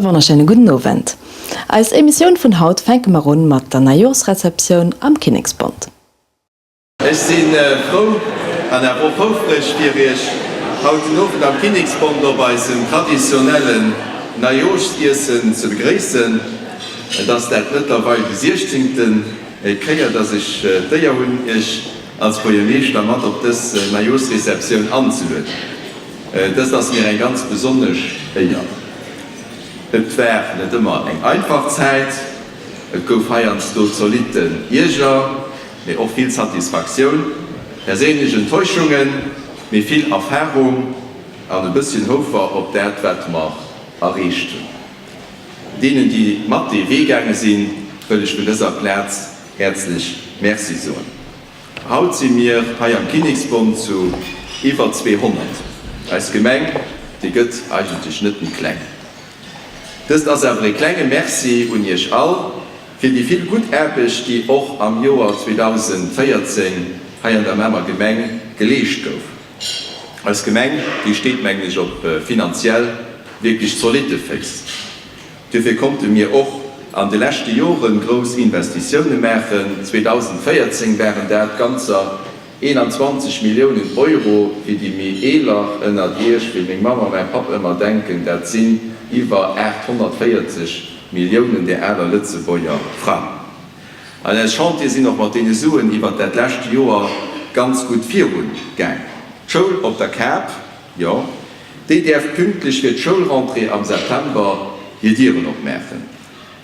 wonnerschéine gudden Owend. Eis Emissioun vun haut fänke mer un mat der Neijooschrezeptioun am Kinneksbond. Ech si frou an awer och houfreg fir Iech haut den Owend am Kinneksbond op eisem traditionellen Neijoschsiessen ze begréissen. Et ass dat mëttlerweil déi siechzéngten Kéier, dass ech d'Éier hunn, Iech als Buergermeeschter mat op dës Neijoschsreceptioun anzelueden. Dëst ass mir eng ganz besonnesch Éier. Et war net ëmmer eng einfach Zäit, et gouf heiansdo zolitten Ierger, mee och vill Satisfaktioun, perséinlech Enttäuschungen, mee vill Erfahrung an e bësschen Houfer op dat, wat mer erreecht hunn. Deenen, déi mat dee Wee gaange sinn, wëll ech vun dëser Plaz häerzlech Merci soen. Haut si mir hei am Kinneksbond zu iwwer 200. Eis Gemeng, déi gëtt eigentlech net méi kleng. Dëst ass awer e klenge Merci un Iech all fir déi vill gutt Aarbecht, déi och am Joer 2014 hei an der Mamer Gemeng geleescht gouf. Eis Gemeng, déi steet, mengen ech, op finanziell wierklech zolitte Féiss. Duerfir konnte mir och an de leschte Jore grouss Investitioune maachen. 2014 waren dat ganzer 21 Milliounen Euro, fir déi méi eeler ënnert Iech, wéi meng Mamm a mäi Papp ëmmer denken, dat sinn iwwer 840 Milliounen där aler Lëtzebuerger Frang. An eis Chantiere sinn och mat deene Suen iwwert dat lescht Joer ganz gutt virun gaang. D'Schoul op der Kap, jo, déi däerf pünktlech fir d'Schoulrentrée am September hir Dieren opmaachen.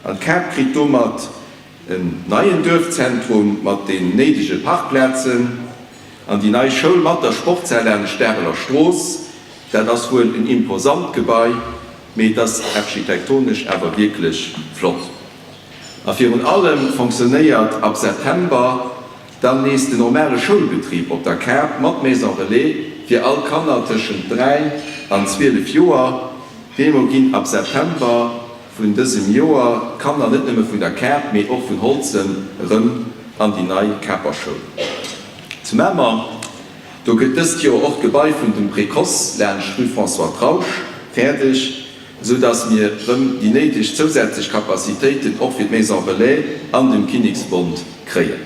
An d'Kap kritt domat En neien Duerfzentrum mat den néidege Parkplazen an déi nei Schoul mat der Sportshal laanscht d'Areler Strooss, dat ass wuel en imposant Gebai, mee et ass architektonesch awer wierklech flott. A virun allem fonctionnéiert ab September dann nees den normale Schoulbetrib op der Kap mat Maison Relais fir all Kanner tëschent 3 an 12 Joer. Deemno ginn ab September vun dësem Joer d'Kanner net nëmme vun der Kap, mee och vun Holzem erëm an déi nei Kaper Schoul. Zu Mamer, do gëtt dëst Joer och d'Gebai vun dem Précoce laanscht Rue François Trausch fäerdeg, esou dass mir erëm déi néideg zousätzlech Capacitéiten och fir d'Maison Relais an dem Kinneksbond kréien.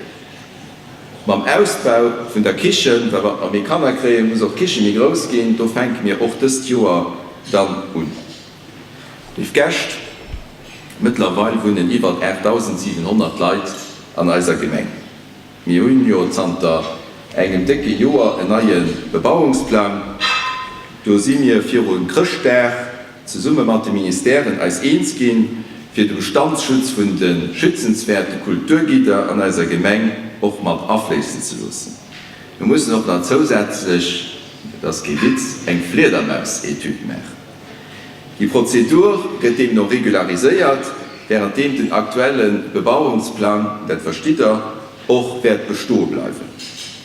Mam Ausbau vun der Kichen, well wa mer méi Kanner kréien, muss och d'Kiche méi grouss ginn, do fänke mir och dëst Joer dann un. Léif Gäscht, mëttlerweil wunnen iwwert 8.700 Leit an eiser Gemeng. Mir hunn jo zanter engem décke Joer en neie Bebauungsplang. Do si mir viru Chrëschtdag zesumme mat de Ministèren eis eens ginn, fir de Bestandsschutz vun de schützenswäerte Kulturgidder an eiser Gemeng och mat afléissen ze loossen. Mir mussen och nach zousätzlech, et ass kee Witz, eng Fliedermaus-Etüd maachen. Déi Prozedur gëtt deemno regulariséiert, währenddeem den aktuelle Bebauungsplang, dat verstitt Der, och wäert bestoe bleiwen.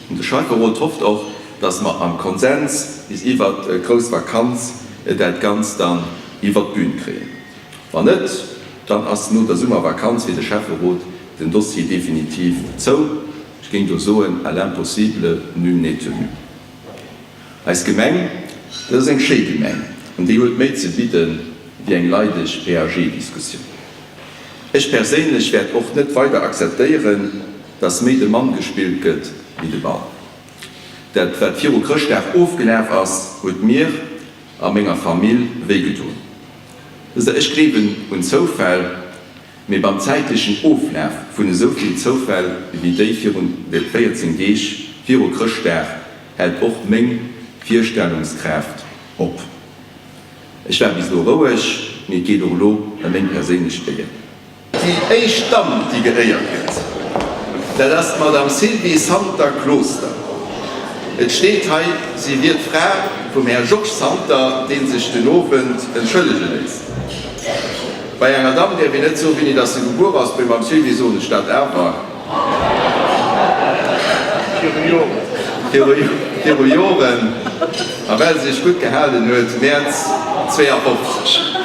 An de Schäfferot hofft och, dass mer am Konsens bis iwwert d'grouss Vakanz dat Ganzt dann iwwert d'Bün kréien. Wann net, dann ass no der Summervakanz fir de Schäfferot den Dossier definitiv zou. Ech géing do soen, à l'impossible, nul n'est tenu. Eis Gemeng, dat ass eng schéi Gemeng an déi huet méi ze bidden wéi eng leideg PAG-Diskussioun. Ech perséinlech wäert och net weider akzeptéieren, dass méi de Mann gespillt gëtt wéi de Ball. Dat wat viru Chrëschtdag ofgelaf ass, huet mir a menger Famill wéi gedoen. Wësst Der, ech gleewen un Zoufäll. Mee beim zäitlechen Oflaf vun esou vill Zoufäll wéi déi virun de 14 Deeg viru Chrëschtdag hält och meng Virstellungskraaft op. Ech war bis elo roueg, mee et geet och elo ëm meng perséinlech Éier. Déi éischt Damm, déi geéiert gëtt, dat ass d'Madame Sylvie Santer-Closter. Et steet hei, si wier d'Fra vum Här Georges Santer, dee sech den Owend entschëllege léisst. Bei enger Damm däerf een net soen, wéini dass se gebuer ass, mee beim Sylvie soen ech dat awer. Viru Joren, a well se sech gutt gehalen huet, Mäerz 52.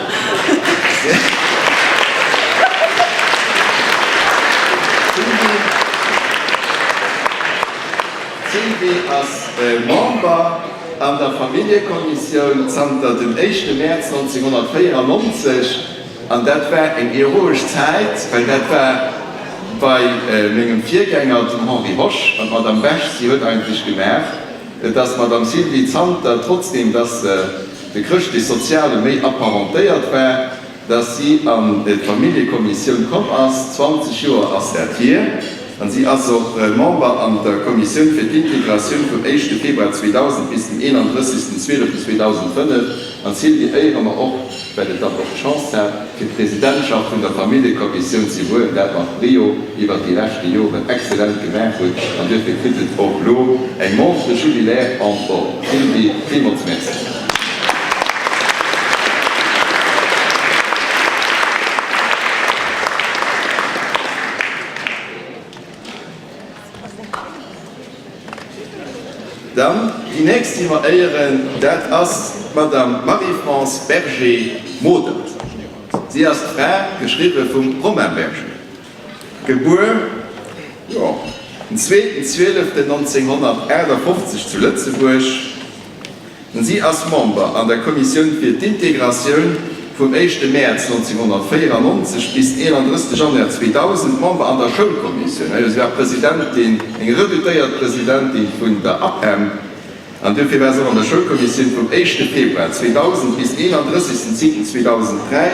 D'Sylvie ass Member an der Familljekommissioun zanter dem éischte Mäerz 1994. An dat war eng heroesch Zäit, well dat war bei mengem Virgänger, dem Henri Hosch. An d'Madame Besch, si huet eigentlech gemaach, dass d'Madame Sylvie Zanter, trotzdem dass se de Chrëschtlech-Soziale méi apparentéiert war, dass si an d'Familljekommissioun komm ass, 20 Joer ass dat hier, an si ass och Member an der Kommissioun fir d'Integratioun vum éischte Februar 2000 bis den 31. 12. 2005. An d'Sylvie éiere mer och, well et dann och d'Chance hat, fir d'Presidentschaft vun der Familljekommissioun ze iwwerhuelen, dat mat Brio iwwert déi leschte Joren excellent gemaach huet, an duerfir kritt et och elo eng Montre jubilaire en or. Sylvie, villmools Merci. Dann déi nächst, déi mer éieren, dat ass d'Madame Marie-France Berger-Modert. Si ass d'Fra, geschriwwe vum Romain Berger, gebuer, jo, den zweeten zwieleften 1958 zu Lëtzebuerg. Si ass Member an der Kommissioun fir d'Integratioun vum éischte Mäerz 1994 bis 31 Januar 2000, Member an der Schoulkommissioun. Si war Presidentin, eng redoutéiert Presidentin vun der APEM, an duerfir war se och an der Schoulkommissioun vum éischte Februar 2000 bis 31 10 2003,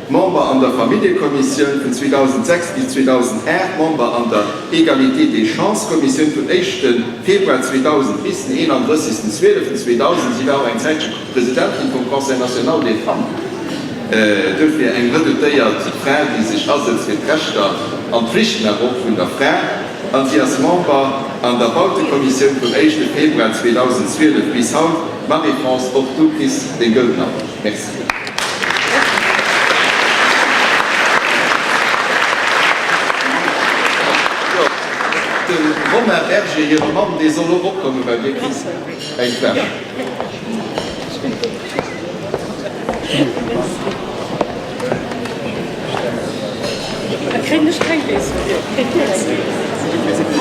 Member an der Familljekommissioun vun 2006 bis 2008, Member an der Égalité des chances-Kommissioun vum éischte Februar 2000 bis den 31. 12. 2000. Si war och eng Zäitche Presidentin vum Conseil national des femmes. Duerfir eng redoutéiert Fra, déi sech asëtzt fir d'Rechter an d'Flichten awer och vun der Fra. An si ass Member an der Bautekommissioun vum éischte Februar 2012 bis haut. Marie-France, och du kriss deng gëllen Auer. Merci. Jo, dem Romain Berger hire Mann, dee soll och opkommen, well dee kritt eng Fläsch.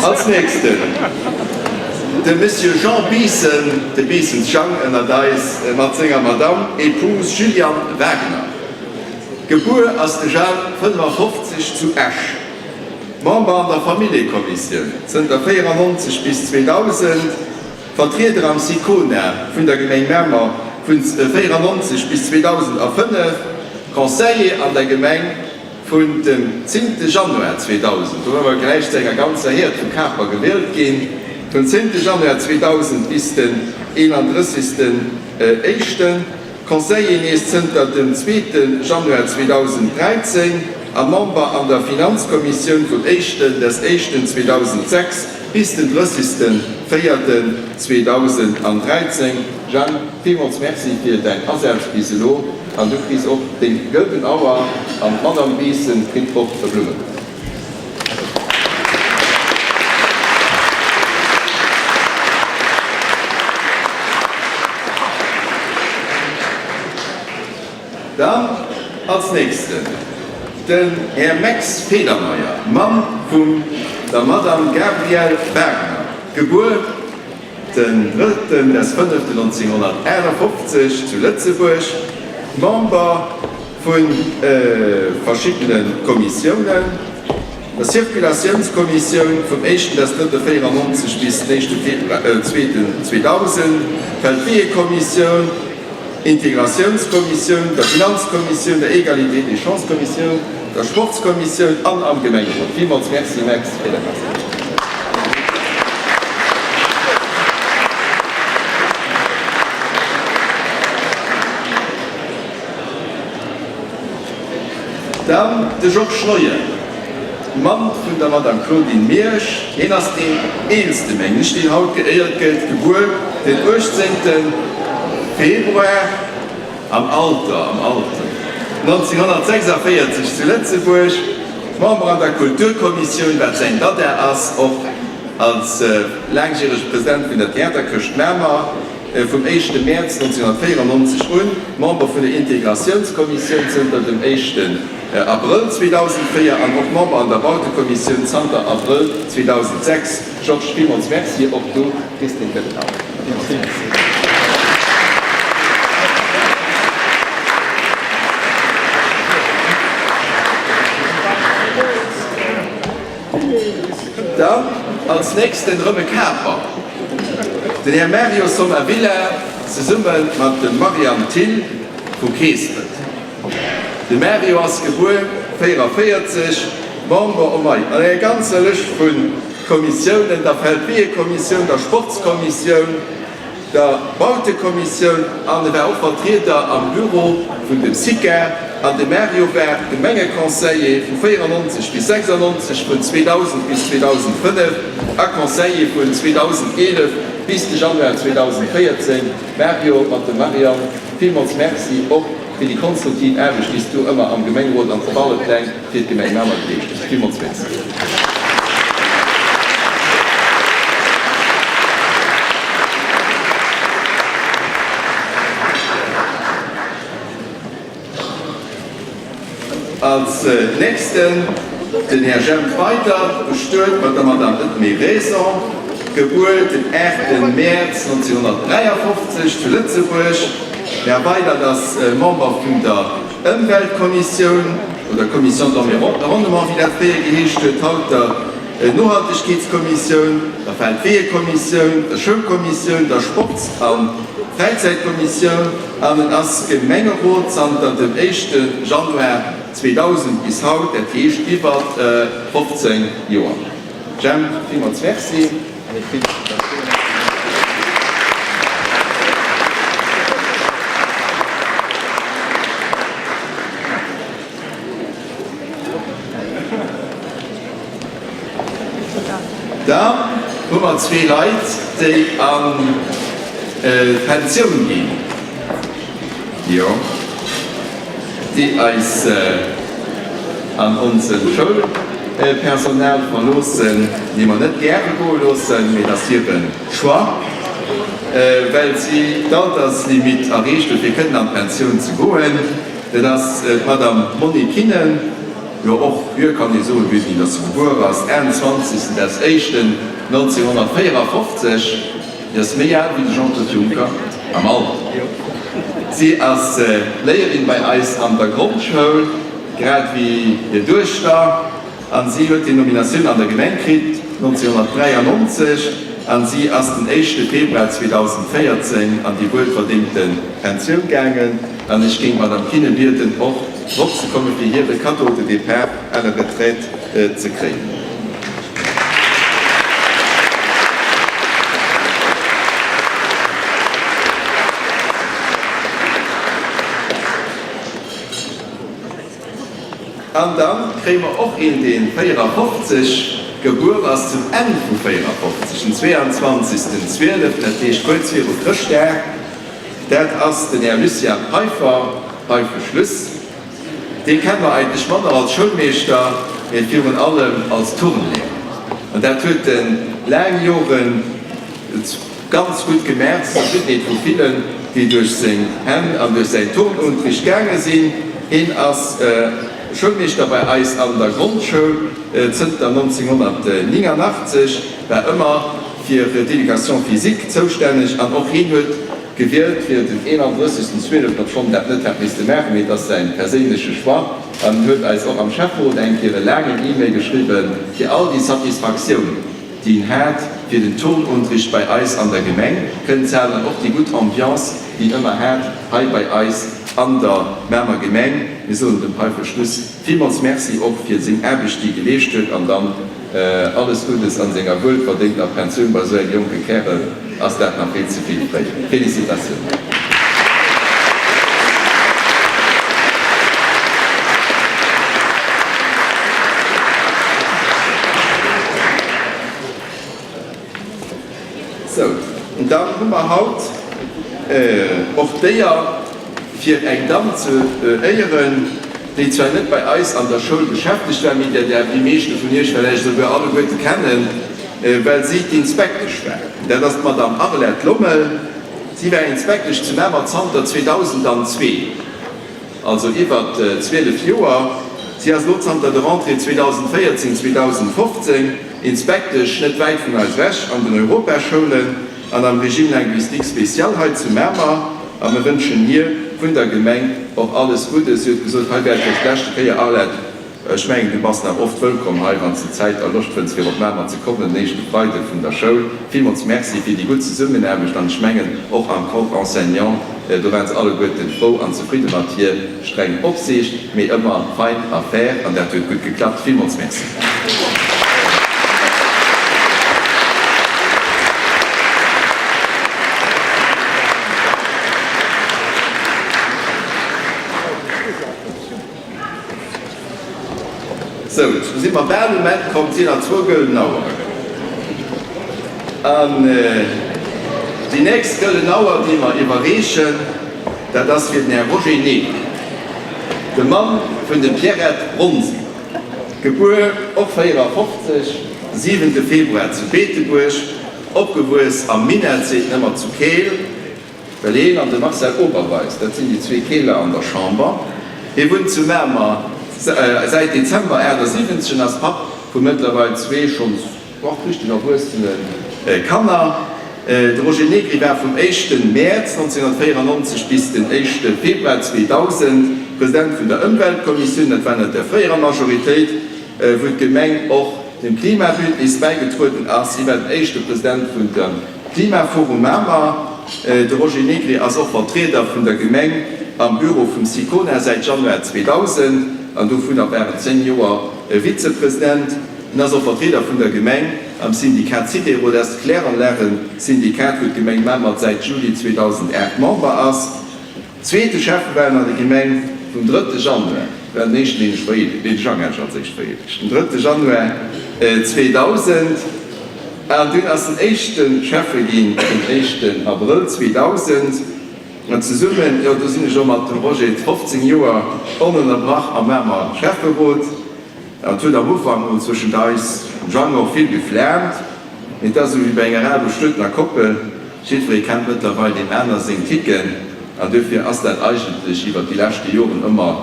Als nächsten de Monsieur Jean Biissen, de Biissens Jang ënnert eis, mat senger Madame, Épouse Juliane Wagner. Gebuer ass de Jang 55 zu Esch. Member an der Familljekommissioun zënter 94 bis 2000, Vertrieder am SICONA vun der Gemeng Mamer vun 94 bis 2005, Conseiller an der Gemeng vun dem zéngte Januar 2000, do war mer gläich zu enger ganzer Häerd vu Caper gewielt ginn, vun zéngte Januar 2000 bis den 31. Éischten, Conseiller nees zënter dem zweete Januar 2013 a Member an der Finanzkommissioun vum éischten des éischten 2006 bis den drëssigsten véierten 2013. Jeanne, villmools Merci fir däin Asaz bis elo an du kriss och deng gëlden Auer an d'Madame Biissen kritt och e Blummebouquet. Dann als nächsten den Här Max Federmeyer, Mann vum der Madame Gabrielle Wagner, gebuer den drëtten des fënneften 1958 zu Lëtzebuerg, Member vu verschiddene Kommissiounen, der Circulatiounskommissioun vum éischten des drëtte 94 bis den éischte zweeten 2000, Feldweeëkommissioun, Integratiounskommissioun, der Finanzkommissioun, der Égalité des chances-Kommissioun, der Sportskommissioun an am Gemengerot. Villmools Merci Max fir däin Asaz. Dann de Georges Neuen, Mann vun der Madame Claudine Miersch. Hien ass deen eelste, mengen ech, deen haut geéiert gëtt, gebuer den 18. Februar, am Alter, am Alter, 1946 zu Lëtzebuerg, Member an der Kulturkommissioun, wat säin Dada ass, och als laangjärege President vun der Theaterkëscht Mamer. Vum éischte Mäerz 1994 un Member vun der Integratiounskommissioun, zënter dem éischten Abrëll 2004, an och Member an der Bautekommissioun zanter Abrëll 2006. Georges, villmools Merci och du, Christine Goettenauer. Villmools Merci. Als nächsten erëm e Kaper, den Här Mario Sommavilla zesumme mat dem Marianne Thill vu Keespelt. De Mario ass gebuer 44, Member, oh mei, an enger ganzer Lëscht vu Kommissiounen, der Feldweeëkommissioun, der Sportskommissioun, der Bautekommissioun an e war och Vertrieder am Büro vun dem SICA. An de Mario war Gemengeconseiller vu 94 bis 96, vun 2000 bis 2005 a Conseiller vun 2011 bis de Januar 2014. Mario, mat dem Marianne, villmools Merci och fir déi konstruktiv Aarbecht, déi s du ëmmer am Gemengerot an op alle Pläng fir d'Gemeng Mamer geleescht hues. Villmools Merci. Als nächsten den Här Jemp Weydert, bestuet mat der Madame Edmée Raison, gebuer den 8 Mäerz 1953 zu Lëtzebuerg. Den Här Weydert ass Member vun der Ëmweltkommissioun, oder Commission d'environnement, wéi dat fréier geheescht huet, haut der Nohaltegkeetskommissioun, der Feldweeëkommissioun, der Schoulkommissioun, der Sports a Fräizäitkommissioun an en ass Gemengerot zanter dem éischte Januar 2000 bis haut, dat heescht iwwer 15 Joer. Jemp, villmools Merci. Da hu mer zwee Leit, déi an d'Pensioun ginn, jo, déi eis an onse Schoulpersonal verloossen, déi mer net gäre goe loossen, mee et ass hire Choix, well si d'Alterslimite erreecht hunn, fir kënnen an d'Pensioun ze goen. Dat ass d'Madame Monique Kinnen, jo och hir kann ee soen, wéini datt se gebuer ass, 21. Des éischten 1954. Si ass méi al wéi de Jean-Claude Juncker am Alter. Si ass Léierin bei eis an der Grondschoul, grad wéi hir Duechter. An si huet déi Nominatioun an der Gemeng kritt 1993 an si ass den éischte Februar 2014 an déi wuelverdéngte Pensioun gaangen. An ech géing d'Madame Kinnen bieden och drop ze komme fir hire Cadeau de départ à la retraite ze kréien. An da kréie mer och een, dee 54 gebuer ass, zum Enn vu 54, den 22. 12, dat heescht kuerz viru Chrëschtdag. Dat ass den Här Lucien Peiffer, Peifesch Luss. Dee kenne mer eigentlech manner als Schoulmeeschter, mee virun allem als Turnlehrer. An dat huet en laang Joren Ganz gutt gemaach, zur Zefriddenheet vu villen, déi duerch seng Hänn an duerch säin Turnunterricht gaange sinn. Hien ass Schoulmeeschter bei eis an der Grondschoul zënter 1989, war ëmmer fir d'Education physique zoustänneg an och hien huet gewielt fir den 31. 12, obschonn dat net hätt misste maachen, mee et ass säi perséinleche Choix an huet eis och am Schäfferot eng Kéier e laangen E-Mail geschriwwen fir all déi Satisfaktioun, déi en hat fir den Turnunterricht bei eis an der Gemeng kënnen ze halen an och déi gutt Ambiance, déi en ëmmer hat hei bei eis an der Mamer Gemeng. Mir soen dem Peifesch Luss villmools Merci och fir seng Aarbecht, déi e geleescht huet an dann alles Guddes an senger wuelverdéngter Pensioun. Bei esou engem jonke Kärel ass dat nach vill ze vill fréi. Félicitatiounen! Sou, dann hu mer haut och d'Éier, fir eng Damm ze éieren, déi zwar net bei eis an der Schoul beschäftegt war, mee där déi meeschte vun Iech vläicht esouguer alleguerte kennen, well si d'Inspektesch war. Dat ass d'Madame Arlette Lommel. Si war Inspektesch zu Mamer zanter 2002, also iwwer 12 Joer. Si ass elo zanter der Rentrée 2014, 2015 Inspektesch net wäit vun eis ewech an den Europaschoulen an am Régime linguistique spécial hei zu Mamer. A mir wënschen hir vun der Gemeng och alles Guddes. Si huet gesot, hei wär et fir d'leschte Kéier, Arlette. Ech mengen, du bass nach oft wëllkomm hei, wann s de Zäit a Loscht fënns, fir op Mamer ze kommen den éischte Freide vun der Schoul. Villmools Merci fir déi gutt Zesummenaarbecht an ech mengen och am Corps enseignant, do waren se alleguerten frou an zefridde mat hir. Streng Opsiicht, mee ëmmer fein a fair an dat huet gutt geklappt. Villmools Merci. Sou, lo si mer bal um Enn komm. Et sinn nach zwou gëllen Aueren. An déi nächst gëllen Auer, déi mer iwwerreechen, dat ass fir den Här Roger Negri, de Mann vun dem Pierrette Bronzi, gebuer och 54, siwente Februar zu Beetebuerg, opgewuess am Minett, seet en ëmmer, zu Keel. Well hien an de Marcel Oberweis, dat sinn déi zwee Keeler an der Chamber. Hie wunnt zu Mamer säit Dezember 78 an ass Papp vu mëttlerweil zwee schonns och richteg erwuessene Kanner. De Roger Negri war vum éischte Mäerz 1994 bis den éischte Februar 2000 President vun der Ëmweltkommissioun, dat war ënnert der fréierer Majoritéit, wou d'Gemeng och dem Klimabündnis bäigetrueden ass. Hie war den éischte President vun der. Klimaforum Mamer, De Roger Negri ass och Vertrieder vun der Gemeng am Büro vum SICONA säit Januar 2000 an dovunner war en 10 Joer Vizepresident. En ass och Vertrieder vun der Gemeng am Syndikat Sidero, dat ass d'Kläranlagen-Syndikat, wou d'Gemeng Mamer säit Juli 2008 Member ass. Zweete Schäffe war en an der Gemeng vum drëtte Januar, war den éischten, deen ech vereedegt, nee, de Jang hat ech als éischt vereedegt, den drëtte Januar 2000, an dunn ass en éischte Schäffe ginn den éischten Abrëll 2000. An zesummen, jo, do sinn ech och mat dem Roger 15 Joer onënnerbrach am Mamer Schäfferot. Et huet am Ufank mol zwëschent eis, dem Jang och, vill geflaamt, mee et ass esou wéi bei enger al bestuetener Koppel, jiddweree kennt mëttlerweil deem aner seng Ticken an dofir ass dat eigentlech iwwer déi leschte Joren ëmmer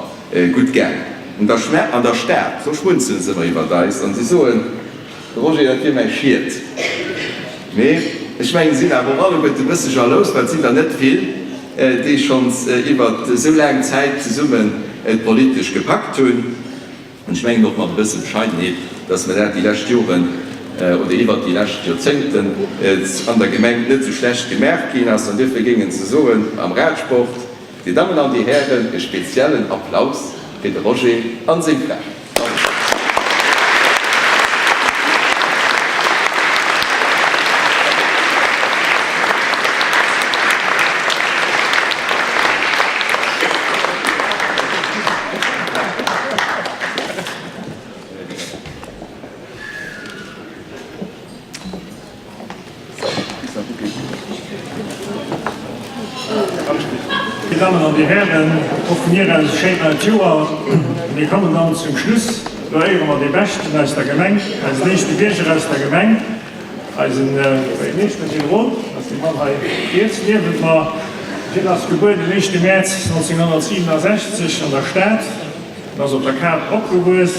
gutt gaangen. An der Stad, do schmunzele se ëmmer iwwert eis an si soen, De Roger, dat wier mäi Schiet. Mee ech mengen, se sinn awer och alleguerte e bësse jalous, well et sinn der net vill, déi schonns iwwert esou laang Zäit zesummen et politesch gepackt hunn. An ech mengen och mat e bësse Bescheidenheet, dass mer dat déi lescht Joren oder iwwert déi lescht Joerzéngten an der Gemeng net esou schlecht gemaach ginn ass. An duerfir géingen se soen am Radsport, Dir Dammen an Dir Hären, e speziellen Applaus fir de Roger an seng Fra. Dir Dammen an Dir Hären, och vun mir aus e schéint neit Joer. Mir kommen dann zum Schluss. Do éiere mer dee Beschten aus der Gemeng, eisen éischte Bierger aus der Gemeng, eisen Buergermeeschter Gilles Roth. Dat ass dee Mann hei riets niewent mer. Gilles ass gebuer den éischte Mäerz 1967 an der Stad. En ass op der Kap opgewuess.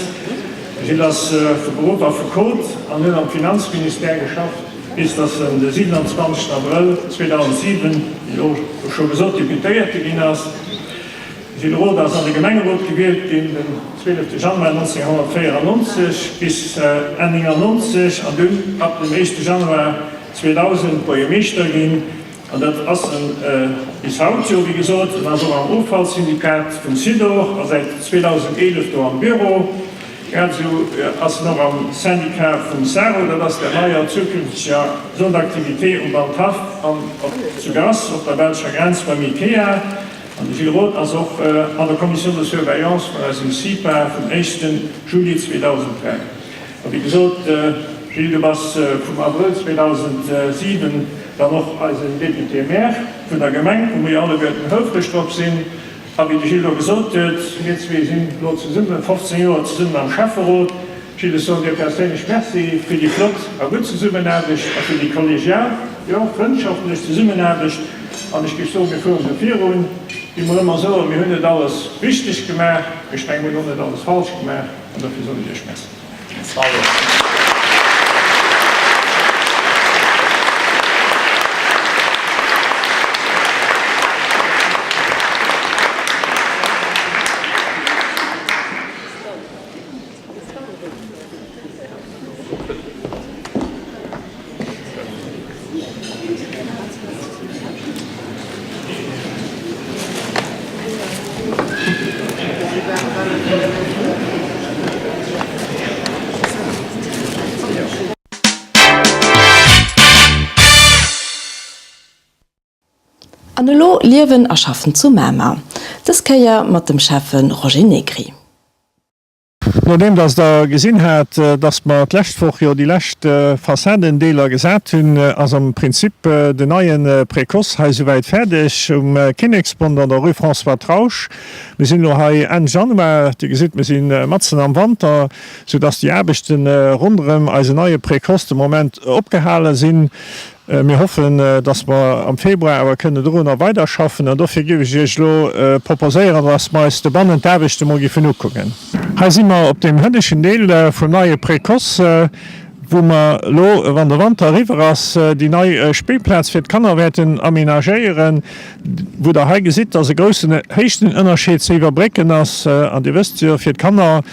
De Gilles ass vu Beruff Affekot an huet am Finanzministère geschafft, bis datt en de 27 Abrëll 2007, wéi elo scho gesot, Deputéierte ginn ass. De Gilles Roth ass an de Gemengerot gewielt ginn den 12 Januar 1994 bis Enn 99 an dunn ab dem éischte Januar 2000 Buergermeeschter ginn. An dat ass en bis haut jo, wéi gesot. En ass och am Offallsyndikat vum Sidor a säit 2011 do am Büro. Grad esou ass en och am Syndicat vum SARO, dat ass der neier zukünfteger Zone d'activité um Waldhaff an op zu Grass op der belscher Grenz beim Ikea. An de Gilles Roth ass och an der Commission de surveillance vun eisem CIPA vum éischte Juli 2003. A wéi gesot, Gilles, du bass vum Abrëll 2007 dann och eisen Député-maire vun der Gemeng, wou mir jo alleguerten houfreg drop sinn. A wéi de Gilles elo gesot huet, mir zwee sinn elo zesumme 15 Joer zesummen am Schäfferot. Gilles, ech soen dir perséinlech Merci fir déi flott a gutt Zesummenaarbecht a fir déi kollegial, jo frëndschaftlech Zesummenaarbecht. An ech géif soen, mir fueren esou virun, wéi mer ëmmer soen, mir hunn net alles richteg gemaach, mee ech mengen, mir hunn och net alles falsch gemaach. An dofir soen ech Iech Merci. An elo Liewen a Schaffen zu Mamer, dës Kéier mat dem Schäffe Roger Negri. Nodeem dass der gesinn hat, dass mer d'lescht Woch jo déi lescht Fassadendeeler gesat hunn, ass am Prinzip den neie Précoce hei souwäit fäerdeg um Kinneksbond an der Rue François Trausch. Mir sinn elo hei Enn Januar, Dir gesitt, mir si matzen am Wanter, soudass déi Aarbechte ronderëm eisen neie Précoce de Moment opgehale sinn. Mir hoffen, dass mer am Februar awer kënne dorunner weiderschaffen. An dofir géif ech Iech elo proposéieren, dass mer eis dobannen d'Aarbechte mol géifen ukucken. Hei si mer op deem hënneschten Deel vum neie Précoce, wou mer elo, wann de Wanter eriwwer ass, déi nei Spillplaz fir d'Kanner wäerten amenagéieren, wou Der hei gesitt, dass e groussen Héichtenënnerscheed ze iwwerbrécken ass. An Dir wësst jo, fir d'Kanner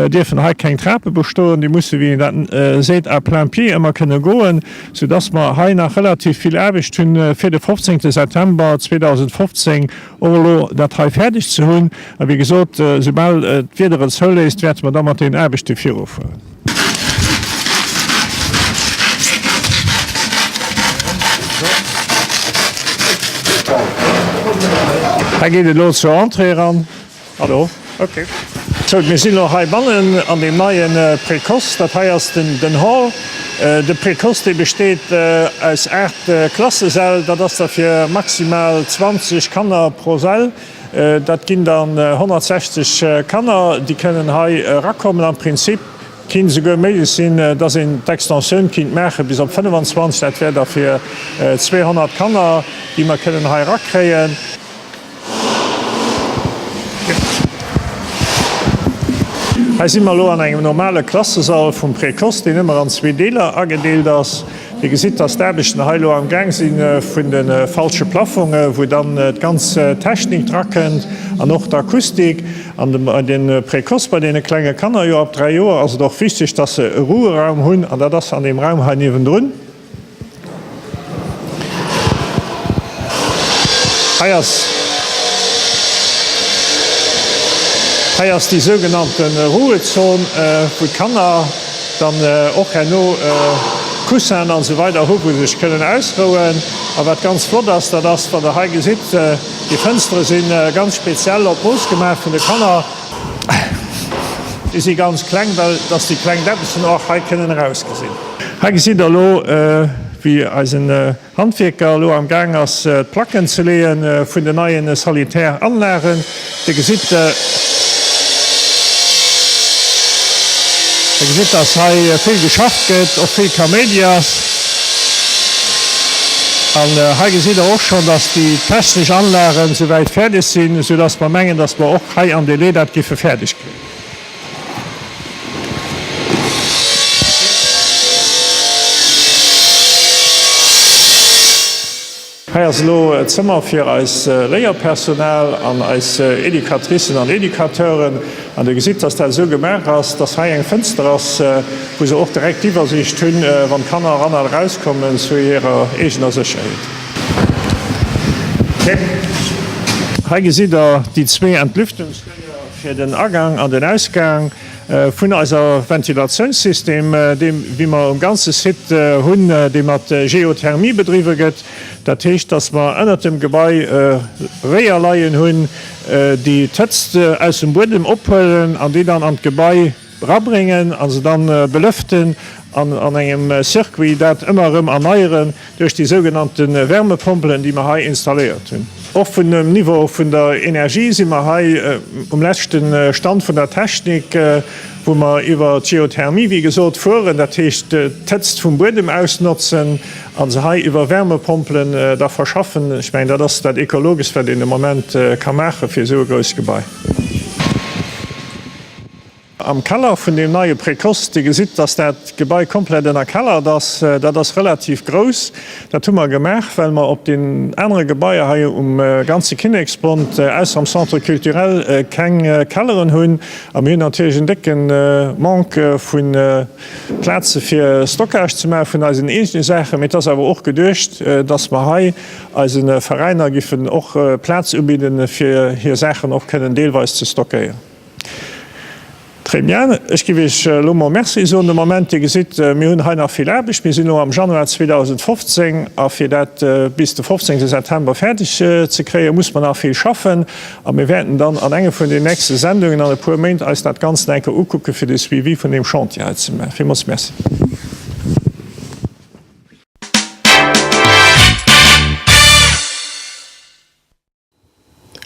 dierfen hei keng Trape bestoen, déi musse, wéi een dat seet, à plein pied ëmmer kënne goen. sou dass mer hei nach relativ vill Aarbecht hunn, fir de 15 September 2015 och elo dat hei fäerdeg ze hunn. A wéi gesot, soubal d'Wieder et zouléisst, wäerte mer da mat deenen Aarbechte virufueren. Hei geet et elo zur Entrée eran. Hallo, ok. Sou, mir sinn elo heibannen an deem neie Précoce. Dat hei ass den Hall. De Précoce, dee besteet aus 8 Klassesäll. Dat ass da fir maximal 20 Kanner pro Säll. Dat ginn dann 160 Kanner, déi kënnen hei erakommen. Am Prinzip kinnt esouguer méiglech sinn, dass een d'Extensioun kinnt maache bis op 25. Dat wär da fir 200 Kanner, déi mer kënnen hei erakréien. Hei si mer elo an engem normale Klassesall vum Précoce, deen ëmmer an zwee Deeler agedeelt ass. Dir gesitt, dass d'Aarbechten hei elo am Gaang si vun de falsche Plaffonge, wou dann d'ganz Technik drakënnt an och d'Akustik. An bei de Précoce, bei deene klenge Kanner, jo ab 3 Joer, ass et och wichteg, dass se e Ruheraum hunn an dat ass an deem Raum hei niewendrun. Hei ass hei ass déi sougenannte Ruhezon, wou d'Kanner dann och herno Coussinen an esou weider hu wou se sech kënnen ausrouen. A wat ganz flott ass, dat ass, wann Der hei gesitt, déi Fënstere si ganz speziell op Mooss gemaach vun de Kanner. Déi si ganz kleng, well dass déi kleng Däppechen och hei kënnen erausgesinn. Hei gesitt der elo wéi eisen Handwierker elo am Gaang ass d'Placken ze leeën vun den neien Sanitär Anlagen. Dir gesitt, Dir gesitt dass hei vill geschafft gëtt, och vill Kaméidi ass. An hei gesitt der och schonn, dass déi technesch Anlagen souwäit fäerdeg sinn, soudass mer mengen, dass mer och hei am Délai dat giffe fäerdeg kréien. Hei ass elo d'Zëmmer fir eis Léierpersonal an eis Educatricen an Educateuren. An Dir gesitt, dass dat esou gemaach ass, dass hei eng Fënster ass, wou se och direkt d'Iwwersiicht hunn, wann d'Kanner eran an erauskommen, zu hirer eegener Sécherheet. Hei gesitt Der déi zwee Entlüftungsréier. Fir den Agang an den Ausgang vun eiser Ventilatiounssystem, dee wéi mer um ganze Site hunn, dee mat Geothermie bedriwwe gëtt. Dat heescht, dass mer ënnert dem Gebai Réier leien hunn, déi d'Hëtzt aus dem Buedem ophuelen an déi dann an d'Gebai erabréngen a se dann belëften an an engem Circuit dat ëmmer erëm erneieren duerch déi sougenannte Wärmepompelen, déi mer hei installéiert hunn. Och vun dem Niveau vun der Energie si mer hei um leschte Stand vun der Technik, wou mer iwwer d'Geothermie, wéi gesot, fueren, dat heescht d'Hëtzt vum Buedem ausnotzen a se hei iwwer Wärmepompelen da verschaffen. Ech mengen, dat ass dat Ekologeschst, wat een de Moment ka maache fir esou e grousst Gebai. Am Keller vun deem neie Précoce, Dir gesitt, dass dat Gebai komplett ënnerkellert ass. Dat ass relativ grouss. Dat hu mer gemaach, well mer op den anere Gebaier hei um ganze Kinneksbond, ausser am Centre culturel, keng Kelleren hunn. A mir hunn natierlech en décke Manque vu Plaze fir Stockage ze maache vun eisen eegene Saachen. Mee et ass awer och geduecht, dass mer hei eise Veräiner giffen och Plaz ubidden, fir hir Saachen och kënnen deelweis ze stockéieren. Très bien. Ech géif Iech elo mol Merci soen de Moment. Dir gesitt, mir hunn hei nach vill Aarbecht. Mir sinn elo am Januar 2015 a fir dat bis de 15 September fäerdeg ze kréien, muss mer nach vill schaffen. A mir wäerten dann an enge vun den nächste Sendungen an e puer Méint eis dat Ganzt nach eng Kéier ukucken, fir de Suivi vun deem Chantier hei ze maachen. Villmools Merci.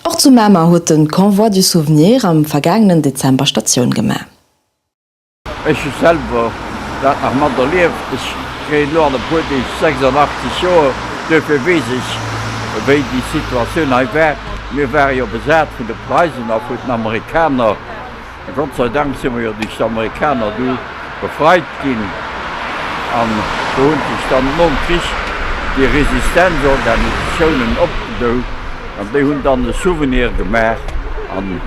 Och zu Mamer huet de Convoi du Souvenir am vergaangenen Dezember Statioun gemaach. Ech hu selwer dat nach mat erlieft. Ech kréien elo an e puer Deeg 86 Joer, duerfir weess ech, wéi déi Situatioun hei war. Mir ware jo besat vun de Preisen a vun den Amerikaner. A Gott sei Dank si mer jo duerch d'Amerikaner du befreit ginn. An do hunn sech dann nom Krich déi Resistenzorganisatiounen opgedou an déi hunn dann e Souvenir gemaach. An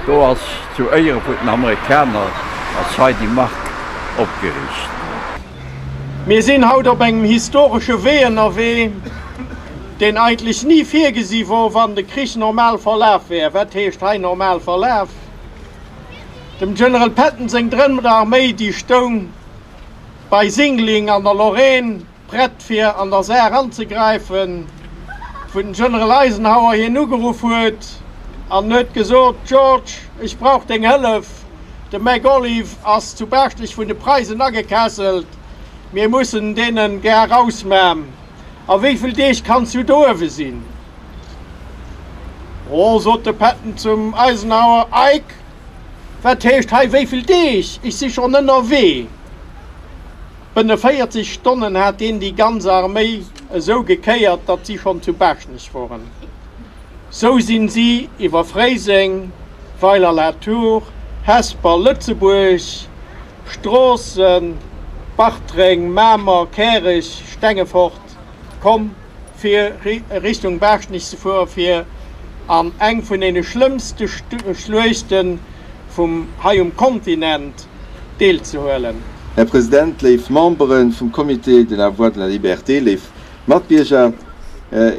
do ass zu Éiere vun den Amerikaner ass hei déi Mark opgeriicht ginn. Mir sinn haut op engem historesche Wee ënnerwee, deen eigentlech ni virgesi wor, wann de Krich normal verlaf wär. Wat heescht hei normal verlaf? Dem General Patton seng drëtt Arméi, déi stoung bei Singling an der Lorraine, prett fir an der Saar anzegräifen, wou den General Eisenhower hien ugeruff huet an huet gesot, George, ech brauch deng Hëllef, de McAuliffe ass zu Baaschtnech vun de Preisen agekesselt, mir mussen deenen gar rausman. A wéi vill Deeg kanns du do uewe sinn? Oh, sot de Patton zum Eisenhower, Ike, wat heescht hei wéi vill Deeg? Ech si schonn ënnerwee. Bënne 40 Stonnen hat deen déi ganz Arméi esou gekéiert, datt si schonn zu Baaschtnech woren. Sou sinn si iwwer Fréiseng, Weiler-la-Tour, Hesper, Lëtzebuerg, Stroossen, Bartreng, Mamer, Käreg, Stengefort komm fir Richtung Baaschtnech ze fueren, fir an eng vun deene schlëmmste Schluechte vum hei um Kontinent deelzehuelen. Här President, léif Membere vum Comité de la Voix de la Liberté, léif Matbierger,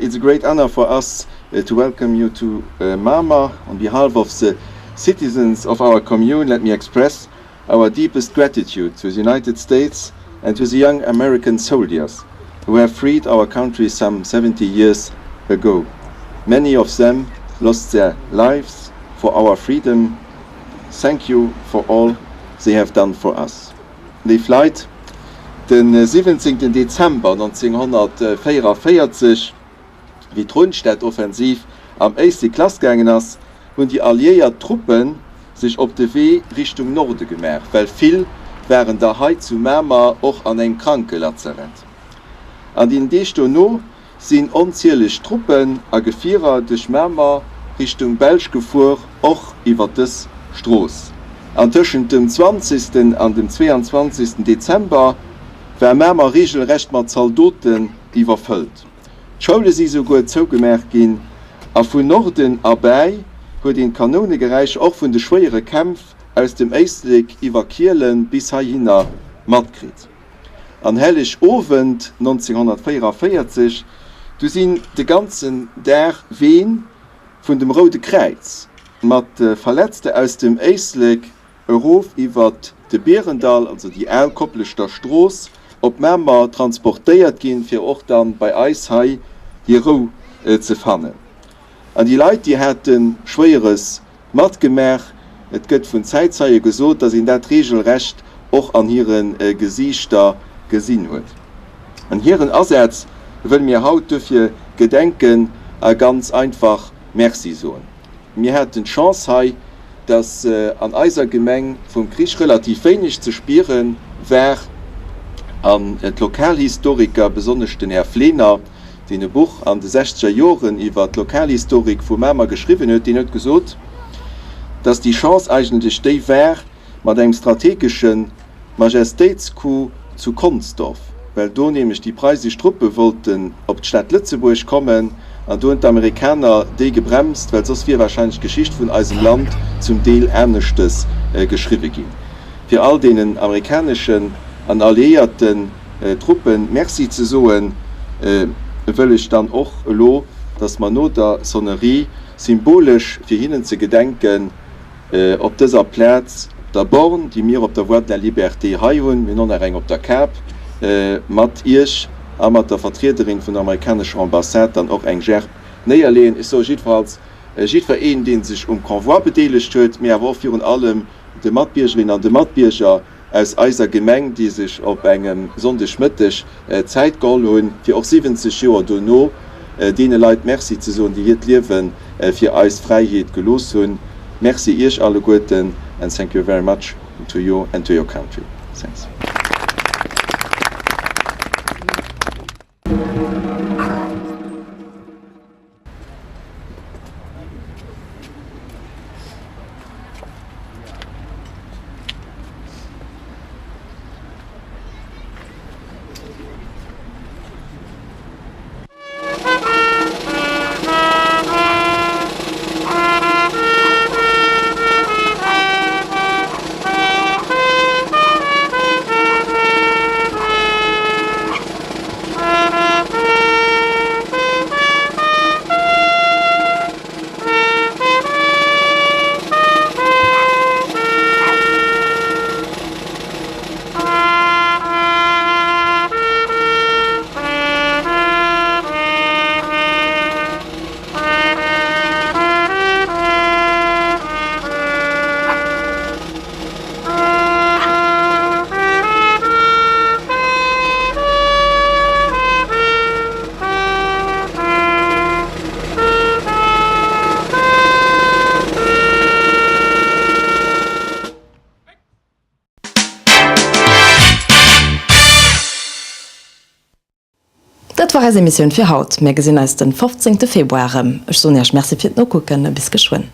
it's a great honor for us to welcome you to Mamer. On behalf of the citizens of our commune, let me express our deepest gratitude to the United States and to the young American soldiers who have freed our country some 70 years ago. Many of them lost their lives for our freedom. Thank you for all they have done for us. Léif Leit, de 17 Dezember 1944, wéi d'Rundstedtoffensiv am Éislek lassgaangen ass, hunn déi alliéiert Truppe sech op de Wee Richtung Norde gemaach, well vill waren der hei zu Mamer och an engem Krankelazarett. An den Deeg dono sinn onzieleg Truppen a Gefierer duerch Mamer Richtung Belsch gefuer, och iwwer dës Strooss. An tëschent dem 20. an dem 22. Dezember war Mamer reegelrecht mat Zaldoten iwwerfëllt. D'Schoule si souguer zougemaach ginn a vun Norden erbäi huet een d'Kanounegeräischer och vun de schwéiere Kämpf aus dem Éislek iwwer Kielen bis heihinner matkritt. An Helleg Owend 1944, du sinn de ganzen Dag Ween vun dem Roude Kräiz mat Verletzte aus dem Éislek erof iwwert de Bierendall, also déi al Kopleschter Strooss, op Mamer transportéiert ginn, fir och dann bei eis hei hir Rou ze fannen. An déi Leit, déi hate Schwéieres matgemaach. Et gëtt vun Zäitzeie gesot, datt een dat regelrecht och an hire Gesiichter gesinn huet. An hiren Asaz wëlle mir haut duerfir gedenken a ganz einfach Merci soen. Mir haten d'Chance hei, dass an eiser Gemeng vum Krich relativ wéineg ze spiere war an d'Lokalhistoriker, besonnesch den Här Flener, deen e Buch an de sechzeger Joren iwwer d'Lokalhistorik vu Mamer geschriwwen huet, deen huet gesot, dass déi Chance eigentlech déi war mat engem strategesche Majestéitscoup zu Consdorf, well do nämlech déi preisesch Truppe wollten op d'Stad Lëtzebuerg kommen an do hunn d'Amerikaner déi gebremst, well soss wier wahrscheinlech d'Geschicht vun eisem Land zum Deel aneschtes geschriwwe ginn. Fir all deenen amerikaneschen an alliéierten Truppen Merci ze soen, wëll ech dann och elo, dass mer no der Sonnerie symbolesch fir hinnen ze gedenken, op dëser Plaz. der Born, déi mir op der Voie de la Liberté hei hunn, mir hunn och nach eng op der Kap, mat Iech a mat der Vertriederin vun der amerikanescher Ambassade dann och eng Gerb néierleeën. Ech soe jiddefalls jiddwer een, dee sech um Convoi bedeelegt huet, mee awer och virun allem de Matbiergerinnen an de Matbierger aus eiser Gemeng, déi sech op engem Sonndegmëtteg Zäit geholl hunn, fir och 70 Joer dono deene Leit Merci ze soen, déi hiert Liewe fir eis Fräiheet gelooss hunn. Merci Iech alleguerten and thank you very much to you and to your country. Thanks. Dat war eis Emissioun fir haut. Mär gesinn eis den 15 Februar erëm. Ech soen Iech Merci fir d'Nokucken a bis geschwënn.